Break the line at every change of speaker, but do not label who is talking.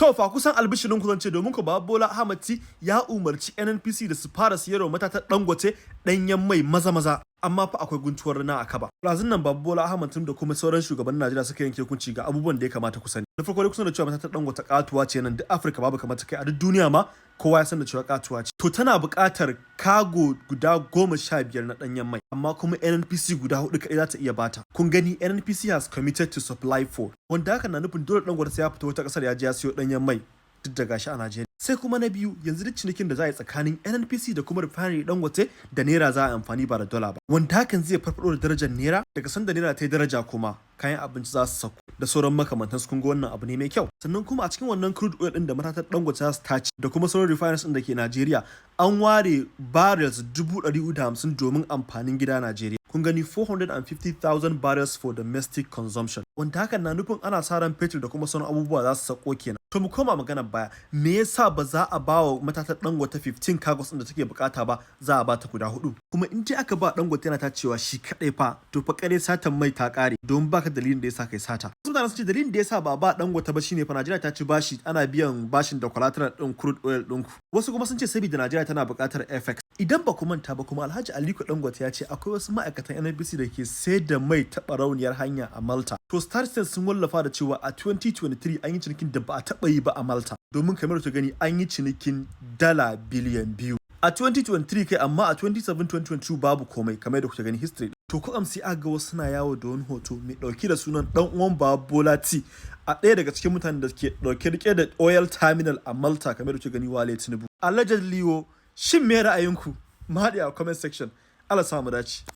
To fa, kusan albishirin ku zance, domin ku Baba Bola Ahmed ya umarci NNPC da su fara siyarwa matatar Dangote danyen mai maza maza. Amma fa akwai guntuwar rina a kaba. Ɗazun nan Baba Bola Ahmed da kuma sauran shugabannin Najeriya suka yanke hukunci. Ga abubuwan da ya kamata ku sani. Na farko dai, kusan da cewa matatar Dangote katuwa ce nan duk Afirka babu kamar ta, kai a duk duniya ma kowa ya san da cewa katuwa ce. To tana buƙatar cargo guda 15 na ɗanyen mai, amma kuma NNPC guda hudu kaɗai za ta iya bata. Kun gani, NNPC has committed to supply four. Wanda haka na nufin dole Dangote sai ya fita wata ƙasar ya je ya siyo ɗanyen mai, duk da gashi a Najeriya. Sai kuma na biyu, yanzu duk cinikin da za a yi tsakanin NNPC da kuma refinery Dangote, da naira za a amfani ba da dola ba. Wanda hakan zai farfado da darajar naira. Daga sanda naira ta yi daraja kuma, kayan abinci za su sauko da sauran makamantan su. Kun ga wannan abu ne mai kyau. Sannan kuma a cikin wannan crude oil din da matatar Dangote za su tace da kuma sauran refineries din da ke Najeriya, an ware barrels 450,000 domin amfanin gida Najeriya. Kun gani, 450,000 barrels for domestic consumption. Wanda hakan na nufin ana sa ran fetur da kuma sauran abubuwa za su sauko kenan. To mu koma maganar baya, me yasa ba za a ba wa matatar Dangote 15 cargos din da take bukata ba, za a ba ta guda hudu? Kuma in dai aka ba Dangote yana tacewa shi kadai fa, to fa kare satan mai ta kare, don baka dalilin da yasa kai sata. Wasu mutane sun ce dalilin da yasa ba ba Dangote ba shine fa Najeriya ta ci bashi, ana biyan bashin da collateral din crude oil ɗinku. Wasu kuma sun ce saboda Najeriya tana buƙatar FX. Idan ba ku manta ba kuma, Alhaji Aliko Dangote ya ce akwai wasu ma'aikatan NNPC da ke sayar da mai ta barauniyar hanya a Malta. To Star sun wallafa da cewa a 2023 an yi cinikin da ba a taɓa yi ba a Malta. Domin kamar ta gani, an yi cinikin dala biliyan 2. A 2023 kai, amma a 27-2022 babu komai, kamar yadda kuka gani history. To kwatsam sai aka ga wasu suna yawo da wani hoto mai dauke da sunan dan uwan Baba Bola T a ɗaya daga cikin mutanen da ke dauke rike da oil terminal a Malta, kamar yadda kuke gani, Wale Tinubu. Allegedly wo. Shin me ra'ayinku? Mu haɗe a comment section. Allah sa mu dace.